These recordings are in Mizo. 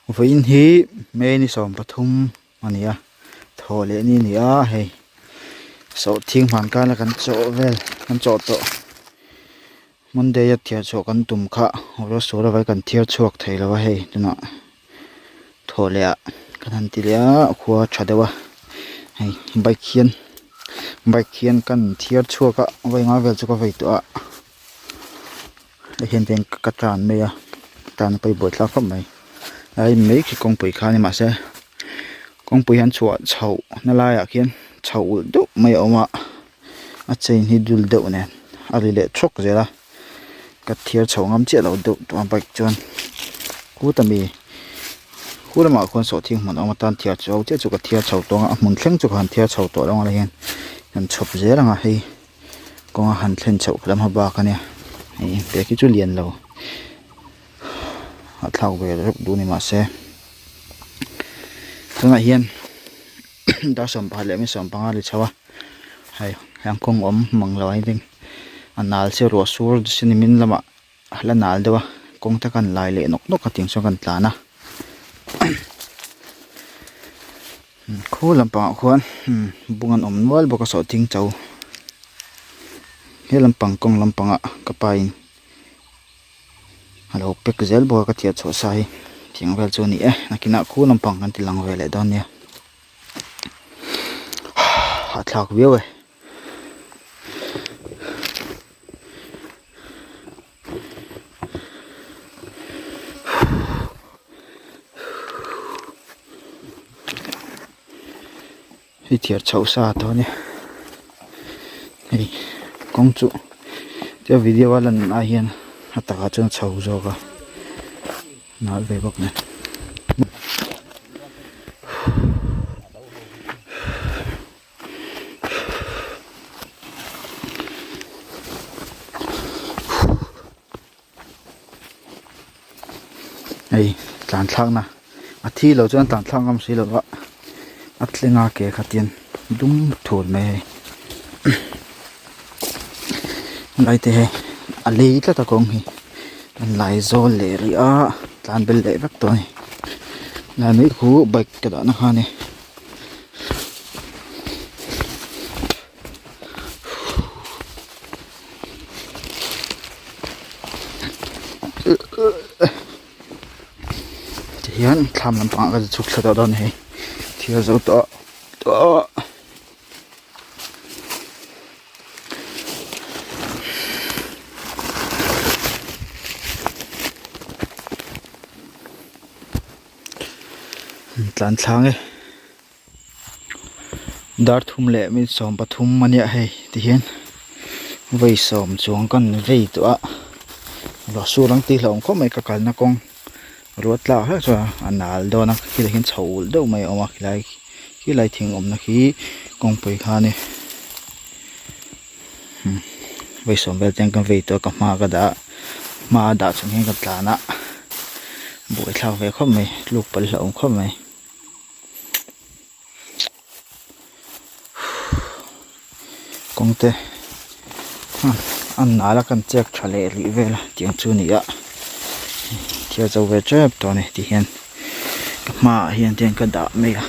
Vawiin hi May ni 13 a ni a thawh leh ni a ni a hei sawhthing hman kana kan chawh vel kan chawh tawh Monday a thiar chhuah kan tum kha ruah sur avai kan thiar chhuak thei lo a hei tunah thawh leh ah kan han ti leh a khua a tha deuh a hei bike hian bike hian kan thiar chhuak a vawi nga vel chu ka vei tawh a. Hei hian eng ka tan mai a tan pawh hi buaithlak khawp mai a in mai khi kawngpui kha a ni mahse kawngpui hian chhuah chhoh na laiah khian chho ulh deuh mai a awm a a chain hi dul deuh nen a ri leh thawk zel a ka thiar chho ngam chiah lo deuh tawh a bike chuan khuta mi khu lamah khuan sawhthing hmun a awm atan thiar chho chiah chu ka thiar chho tawng a a hmun thleng chu ka han thiar chho tawh lo ang a hei hian kan chhawp zel ang a hei. Kawnga han thlen chhoh lam ha bak a nia hei pek hi chu lian lo a thlak ve reuh duh a ni mahse tunah hian dar 15 leh mi 15 ri chho a hei heng kawng awm mang lo a ni a nal se ruah sur nimin lamah a la nal deuh a kawng te khan lai leh nawk nawk a tiang chuan kan tlan a khu lampangah khuan bung an awm nual bawk a sawhthing cho he lampang kawng lampangah ka pa in a lo pack zel bawk a ka thiat chhuah sa hi tiang vel chu a ni e nakinah khu lampang kan ti lang ve leh dawn nia hahthlak viau e. Hei thiar chhoh sa tawh a nia hei kawng chu tia video a lan ai hian a takah chuan a chho zawk a nal ve bawk nen. Hei tlan thlakna a thi lo chuan tlan thlak ngam si lova a tling a ke kha tian dum thur mai hei helai te hi a lei tlat a kawng hi an lai zawl leh rih a tlan bel leh vek tawh a ni lai mai khu bike ka dahna kha a ni. Tihian thlam lampangah ka chhuk thla tawh dawn a ni hei thil zo tawh tawh. Tlan thlang e. Dar thum leh min 13 a nia hei tihian vawi sawm chuang kan vei tawh a ruah sur ang tih hlauhawm khawp mai ka kalna kawng ruah tlak hlek chuan a nal dawn a khilai hian chho ulh deuh mai a awm a khilai khilai thing awmna khi kawngpui kha a ni vawi sawm vel te kan vei tawh a ka hma ka dah a hma a dah chung hian ka tlan a buaithlak ve khawp mai tluk palh hlauhawm khawp mai. Kawng te a nal a kan chek tha leh rih vel a tiang chu a ni a thil zo ve tep tawh a ni ti hian ka hmaah hian tiang ka dah mai a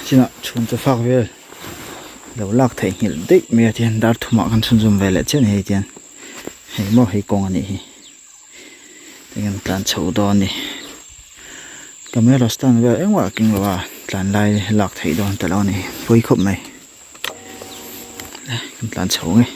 chinah chhun chu fak vel lo lak theih nghilh daih mai a tihian dar thumah kan chhunzawm ve leh chiah a ni hei tihian hei maw hei kawng a nih hi. Eng tlan chho dawn a ni camera stand vel engmah a keng lo a tlan lai lak theih dawn ta lo a ni pawi khawp mai kan tlan chho nge.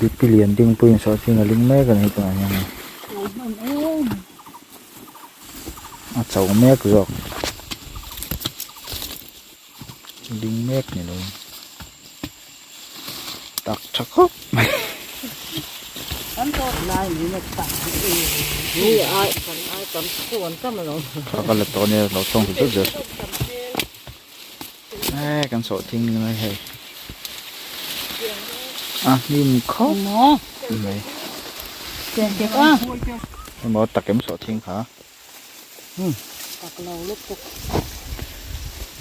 Thlipi lian ding pawhin sawhthing a ling mek a ni tunah hian. A cho mek zawk. Ding mek ni lo. Tak tha khawp mai. Ka la tawh nia lo tawng zut zut. E kan sawh thing ni mai hei. A hnim khawp mai. Emaw takem sawh thing kha.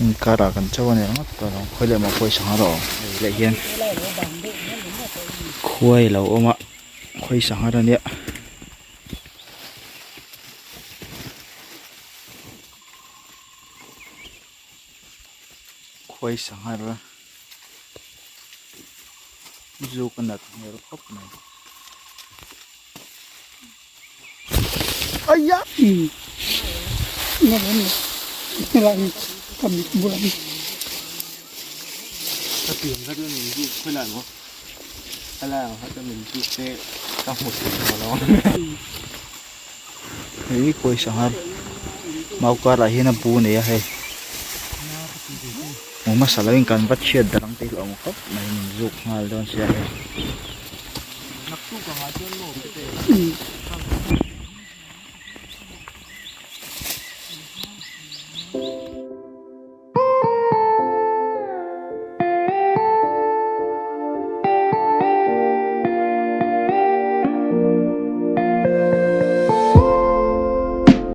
Inkar ah kan cho a ni ringawt tawh lo khawi leh maw khawi sangha rawh hei leh hian khuai lo awm a khawi sangha a nia. Khuai sangha zuk a nat hmel khawp mai. Hei khuai sangha mau karah hian a bu a nei a hei hmu hmasa lovin kan va chhiat darh ang tih hi a awm khawp mai min zuk nghal dawn sia hei.